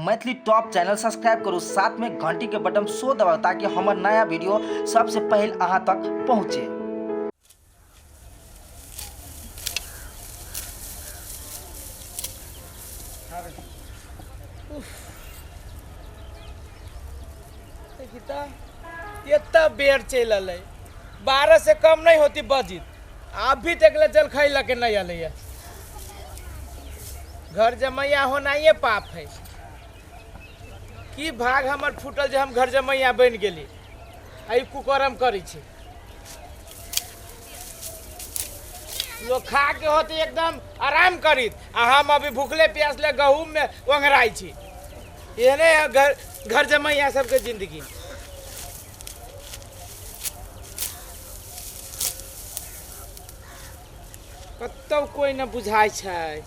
Maithili top channel subscribe करू, साथ में घंटी के बटन सो दबाउ ताकि हमर नया वीडियो सबसे पहले अहाँ तक पहुँचे। एतना बेर चलि अलै, 12 से कम नहीं होती बजित, अभी तक ले जलखै लऽ के नहीं अलै है। घर जमैया होनाइए पाप है। की भाग हमर फूटल जे हम घर जमैया बनि गेली, आ ई कुकरम करै छी। लोग खा के होते एकदम आराम करीत, आ हम अभी भूखले प्यासले गहूम में ओंघराइ छी। एहने है घर घर जमैया सबके जिंदगी। कतौ कोइ न बुझाइ छै,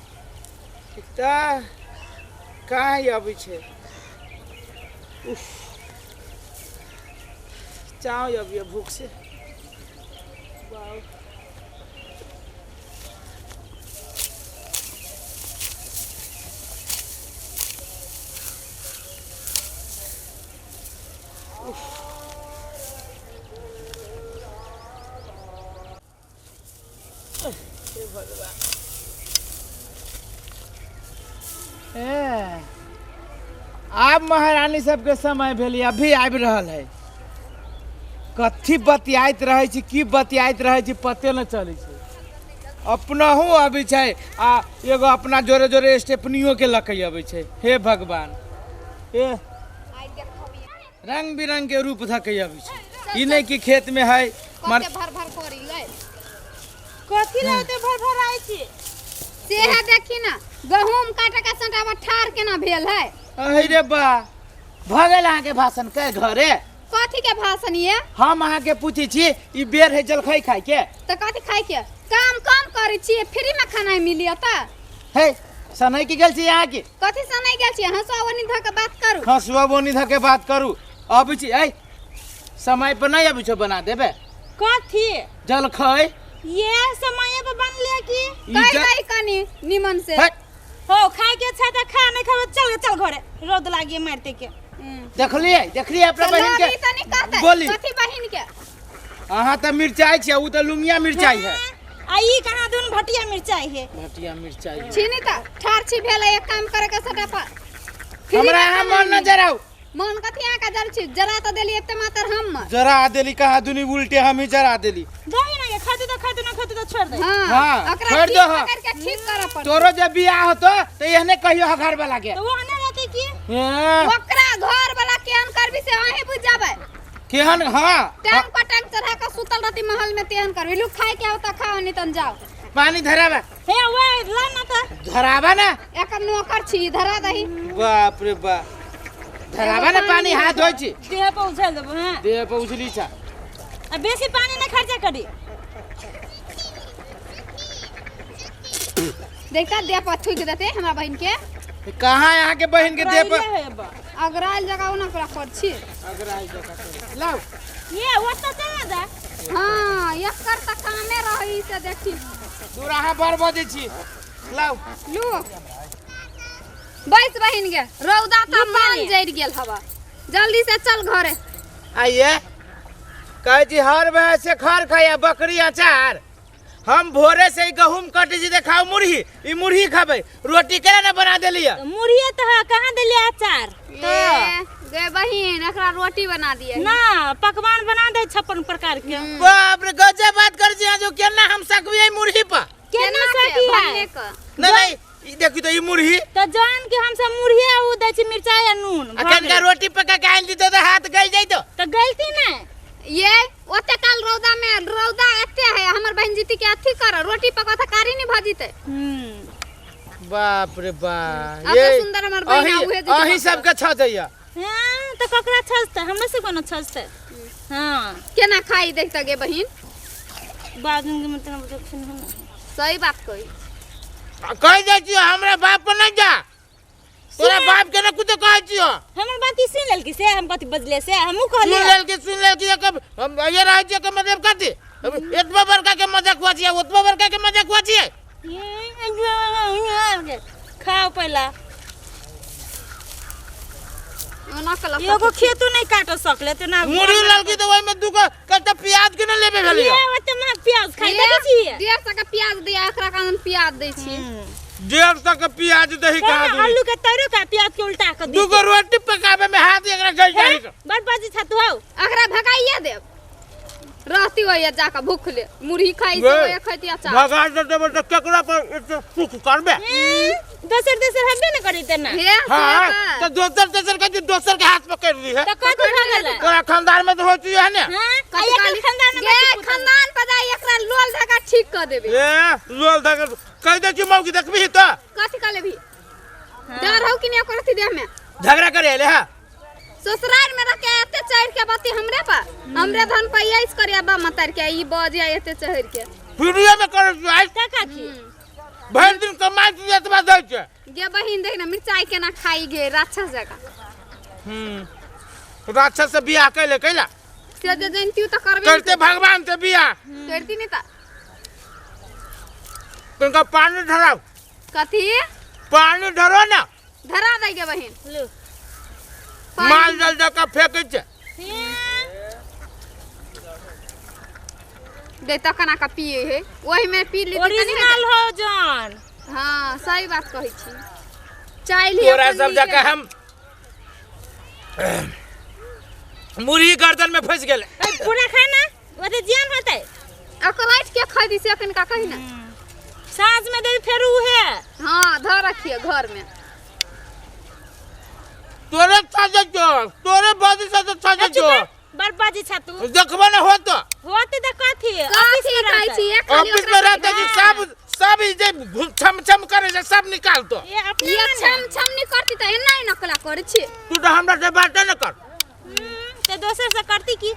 तऽ कहाँ अबै छै। उफ, चाव अबियै भूख से। बाउ। हे भगवान। ए, आब महारानी सबके समय भेलै, अभी आबि रहल है। कथी बतियाइत रहै छी, की बतियाइत रहै छी पते न चलै छै। अपनहु अबै छै आ एगो अपना जोरे जोरे स्टेपनियो के लऽ के अबै छै। हे भगवान, ए रंग बिरंग के रूप धऽ के अबै छै। ई नहि कि खेत में है मर कते भर भर करी गए। कथी लए ओते भर भर आइ छी? से है देखी ना, गहूम काटे के सटावा ठार केना भेल है। अहि रे बा, भऽ गेल अहाँके भाषण के घरे? कथी के भाषण ये? हम अहाँके पूछै छी, ई बेर है जलखै खाय के। तऽ कथी खाय के? काम कम करै छी, फ्री में खाना मिली त। हे सनै की गेल छी अहाँके? कथी सनै गेल छी? हंसुआ ओनी धऽ के बात करू। हंसुआ बोनी धऽ के बात करू। अबै छी, ऐ समय पर नहीं अबै छौ बना देबे। कथी? जलखै। ये समय पर बनले की? ई कहि दही कनी निमन से। हट। हो खाय के छै त खा, नहीं खाबे चल चल घरे, रौद लागिए मारते के। देखलिए, देखलिए अपना तऽ बहिन के। लड़ी तऽ नहि कहतै। बोली। कथी बहिन के? अहाँ तऽ मिरचाई छी, उ तऽ लुंगिया मिरचाई है। आ ई कहाँ दुन भटिया मिरचाई है। भटिया मिरचाई है। छी नहीं तऽ ठार छी भेल एक काम करे के सटा पर। फ्री हमरा में अहाँ खाना मन न मिली। जराउ। मन कथी अहाँ के जर छी? जरा तऽ देली एते मात्र हम। जरा देली कहाँ दुनी उल्टे हम ही जरा देली। दही ना के खाते तो खाते, ना खाते तो छोड़ दे। हाँ, हाँ, ओकरा छोड़ ठीक दो, हाँ। पकड़ के ठीक करऽ पड़तै। तोरो जब बियाह होतो तो एहने कहियो घर वाला के। तो वो ना रहते की? हाँ। ओकरा घर वाला केहन करबी से अहीं बुझ जाबै। केहन? हाँ। टांग पर टांग चढ़ा के सुतल रहती महल में तेहन करबी। लू खाय के आवता खाओ नहीं तन जाओ। पानी धराबा। हे ओए ला ना त। धराबा ना। एकर नौकर छी धरा दही। बाप रे बाप, धराबा ना पानी, हाथ धोइ छी। देह पर उछल देबो। हां देह पर उछली छा। आ बेसी पानी ना खर्चा करी। देखता देह पर थूक देते हमरा बहिन के। कहाँ यहाँ के बहिन के देह पर? अगराइले है बा। अगराइल जगह ओना पूरा कर छी। अगराइल जगह कर। लाओ। ये ओतऽ चल ना जा। हाँ, एकर त कामे रही से देखी। दूर अहाँ बड़ बजै छी। लाओ। लू। बैस बहिन गे, रौदा त लू मन पानी। जरि गेल हवा। जल्दी से चल घरे। आइए। कहै छी हर वजह से खर खाया बकरी अचार। हम भोरे से ही गहूम कटे छी खाओ मुरही, ई मुरही खाबे, रोटी केना ना बना देली है? मुरही त है, कहाँ देली अचार? ए, गे बहिन, एकरा रोटी बना दिए। ना, पकवान बना दे 56 प्रकार के। बाप रे, गजब बात कर छी जो केना हम सकबी ई मुरही पर? केना केना के? सकी है? भन्ने के। नहीं, नहीं, ई देखी तो ई मुरही। त जान के हम सब मुरही आ उ दै छी मिरचाई आ नून। आ कनका रोटी पका के आनि दितो त हाथ गल जइतो। त गलती नै। ये ओते काल रौदा में रौदा एते है, हमर बहन जीती के अथी कर रोटी पका त कारी नहीं भजीते। बाप रे बाप, अते ये सुंदर हमर बहिन आ उहे जीती अही पकड़। सबके छ जइया। हां, त ककरा छजतै? हमरा से कोनो छजतै? हां। केना खाई देखत गे बहिन? बाद में मतलब देखिन हम। सही बात कही। कहि जाइ छियो हमरा बाप पर नहीं जा, तोरा बाप के ना कुछ कहै छियो। हमर बात ई सुन लेलकी से हम कथी बजले से हमहू कहलिए। सुन लेलकी, सुन लेलकी, एक हम ये रहै छियो के मतलब कथी? एतबा बड़का के मजाक हुआ छियै, ओतबा बड़का के मजाक हुआ छियै। खाओ पहला। ओना कला एगो खेतो नहीं काट सकले तो ना मुरही ललकी तो ओहिमे दूगो कते प्याज के ने लेबे भेलियो। ये ओते महग प्याज खाइ देखै छी। 150 के प्याज दिया, एकरा कारण प्याज दै छी। 150 के प्याज दही कहाँ कहाँ आलू के तैरो का प्याज के उल्टा के दी। दूगो रोटी पकावे में हाथ एकरा गल जाई। बड़ बाजी छा तू हौ। एकरा भगाइए देब, रहती होइए जाके भूख ले मुरही खाइ से होइए खैती अचार। भगा दे देबे त केकरा पर एते सुख करबे? दोसर दोसर हबे न करी ते ना। हे हां त दोसर दोसर के दोसर के हाथ पकड़ ली है त कथि भऽ गेलै? तोरा खानदान में तो होती है ने। हां एकर खानदान में गे खानदान पर जाई एकरा लोल धागा ठीक क देबे। ए लोल धागा कह दे छी मौकी देखबी त कथि क लेबी? डर हौ कि नहीं ओकर अथी देह में? झगड़ा करे ले। हां ससुराल में रह के एते चढ़ के बती हमरे पर, हमरे धन पर ऐस करिया बा मतर के ई बजिया एते चढ़ के फ्रीए में करे छी आज का काकी भरि दिन कमाई छी एतबा दै छै। गे बहिन देख ना मिरचाई केना खाई गे राक्षस जकाँ। राक्षस से बियाह कैले कैला से जे जनती त करबे करते भगवान से बियाह करती नहीं त तुमका पानी धराओ। कथी पानी धरो ना। धरा दे गे बहिन। लो माल जल जका फेंकै छै। दे त कना का पिए है ओही में पी ली ओरिजिनल हो जान। हां सही बात कहै छी। चाइल तोरा सब जका हम मुरही गर्दन में फंस गेलै। पूरा खाना ओते जियान होतै। अकलाइट के खाइ दी से कनका कही ना। साँझ में देबी फेर उहे। हां धर रखिए घर में। तोरे छाजे जो तोरे बाजी से तो छाजे जो बड़ बाजी छा तू देखबो न होत होत त कथी ऑफिस में रहै छी ऑफिस में रहते कि सब सब जे छम छम करे से सब निकाल तो ये अपने ये छम छम नहीं करती त एना ही नकला करे छी। तू तो हमरा से बात न कर। ते दोसर से करती की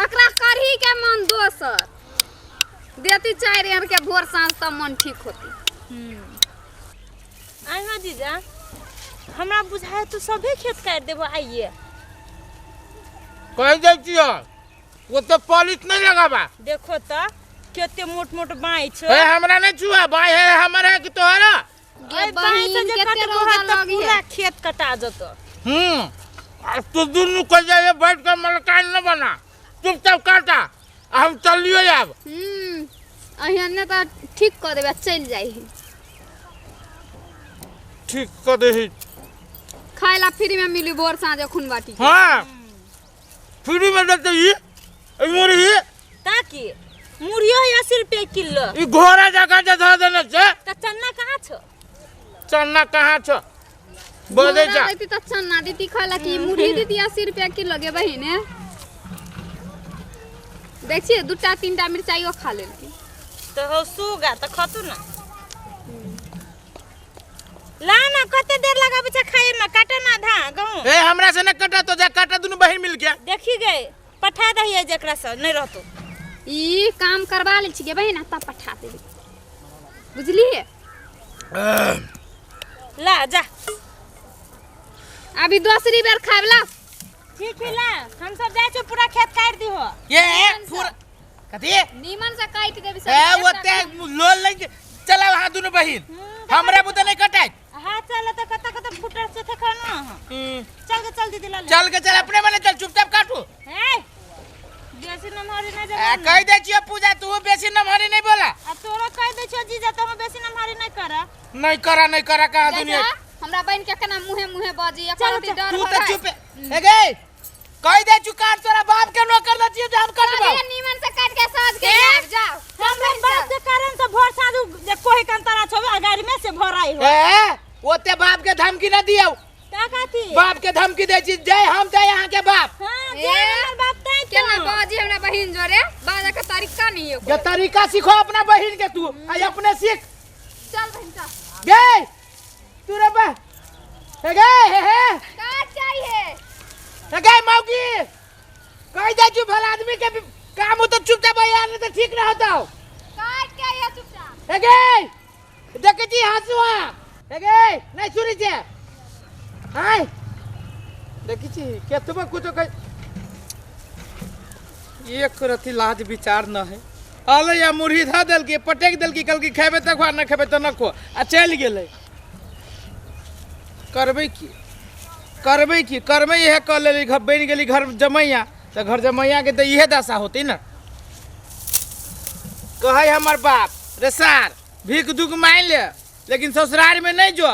एकरा करही के मन दोसर देती चारि आर के भोर साँझ तब मन ठीक होती। आइ जीजा हमरा बुझाय तू सभे खेत काटि देबो आइए। कह दै छियो वो तो पॉलिश नहीं लगाबा। देखो त केते मोट मोट बाई छो। ए हमरा नहीं छुआ बाई है हमर है कि तोहरा? गे बहिन जे केते कटबो रौदा है त लगी पूरा है। खेत कटा जतो। आ तू दुनू कह जाए बैठ के मलकान न बना चुपचाप काटा हम चलियो आब। अहिने त ठीक क देबे चलि जाइ। ठीक क देही खाय ला फ्री में मिली भोर साँझ खून बाटी। हां फ्री में देते ई मुरही ताकि मुरहियो है 80 रुपये किलो। ई घोड़ा जगह जे धऽ देने छै। त चन्ना कहाँ छो? चन्ना कहाँ छो? बोले जा। देती त चन्ना देती खाय ला कि मुरही देती 80 रुपया किलो गे बहिन। देखिए दूटा तीनटा मिरचाइयो खा लेलकी। त हो सुगा त खतु ना। ला ना कते देर लगाबै छै खाए में? काटे ना आधा गहूं। ए हमरा से न कटा तो जा काटा दुनू बहिन मिल के। देखी गए पठा दहिए जेकरा से नहीं रहतो। ई काम करवा ले छियै बहिन तब पठा देबै बुझलिए। ला जा अभी दूसरी बेर खाइब ला। ठीक है ला हम सब जाइ छी पूरा खेत काटि दिहो। ये पूरा कथी नीमन से काटि देबी सब। ए ओते लोल ले चला वहां दुनू बहिन हमरा बुते नहीं कटाई। हां चल त कत कत फुटर से थे खाना। चल के चल दीदी ला ले। चल के चल अपने मने चल चुपचाप काटू। ए बेसी नमहरी नहीं जा। कह दे छियो पूजा तू बेसी नमहरी नहीं बोला। आ तोरो कह दे छियो जीजा त हम बेसी नमहरी नहीं करा। नहीं करा नहीं करा कहा दुनिया हमरा बहन के केना मुहे मुहे बाजी चल, डर तू त चुप ए गई कह दे छु काट तोरा बाप के नौकर दे छियो जे हम कटबो। अरे नीमन से काट के साँझ के आब जाओ। हमरा बाप के कारण से भोर साँझ जे कोई कंतरा छो गाड़ी में से भराई हो। ए ओते बाप के धमकी न दियो। का काथी बाप के धमकी दे छी जय हम जय यहाँ के बाप। हां जय हमर बाप तै केना बाजी हमरा बहिन जोरे बाजा के तरीका नहीं है। ये तरीका सीखो अपना बहिन के तू आ अपने सीख। चल बहिन चल गए तू रे बा ए गए हे हे का चाहिए ए गए मौगी कह दे छु भला आदमी के काम हो तो चुपचाप यार नहीं तो ठीक ना होता। काट के आइए चुपचाप। ए गए देखे छी हंसुआ ए गए नहीं सुनी छे हाय देखी छी केतबो कुछो कह एक रति लाज विचार न है। अले या मुरही धा देलकी पटक देलकी कहलकी खेबे त खा न खेबे त न खो आ चलि गेलै। करबै की करबै की करबै, इएह कऽ लेली, घर बनि गेली घर जमैया, तऽ घर जमैयाके तऽ इएह दशा होतै ने। कहै हमर बाप रे सार, भीख दुख मानि ले लेकिन ससुरारमे नहि जो,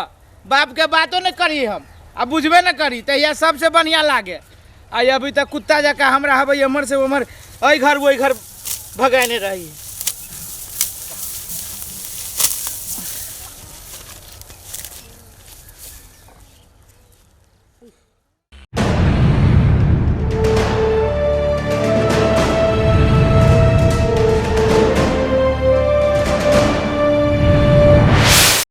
बापके बातो नहि करी हम आ बुझबे नहि करी, तऽ इएह सबसँ बढ़िआँ लागे। आ अभी तक कुत्ता जकाँ हमरा हबै एम्हर से ओम्हर, एहि घर ओहि घर भगेने रही।